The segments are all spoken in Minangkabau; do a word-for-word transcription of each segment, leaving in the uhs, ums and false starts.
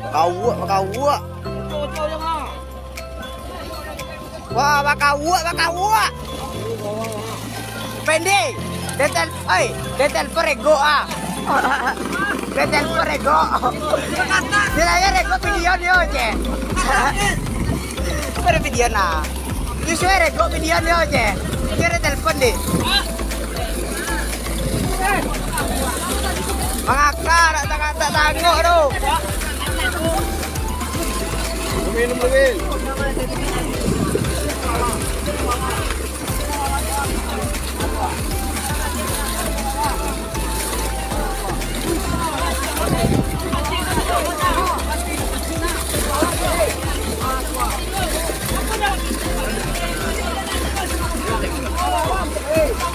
Bakauak, bakauak. Wah, bakauak, bakauak. Pendi, tetel, oi, tetel perego ah. Tetel perego. Silanya rego video nyo, ceh. Pada video nah. Justru rego video nyo, ceh. Kira telepon deh. Mangaka, nak tangah tak tangok tu. Minum dulu.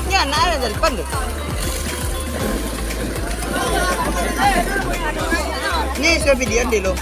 Ni anak ada di depan tu. Ni sudah video dulu.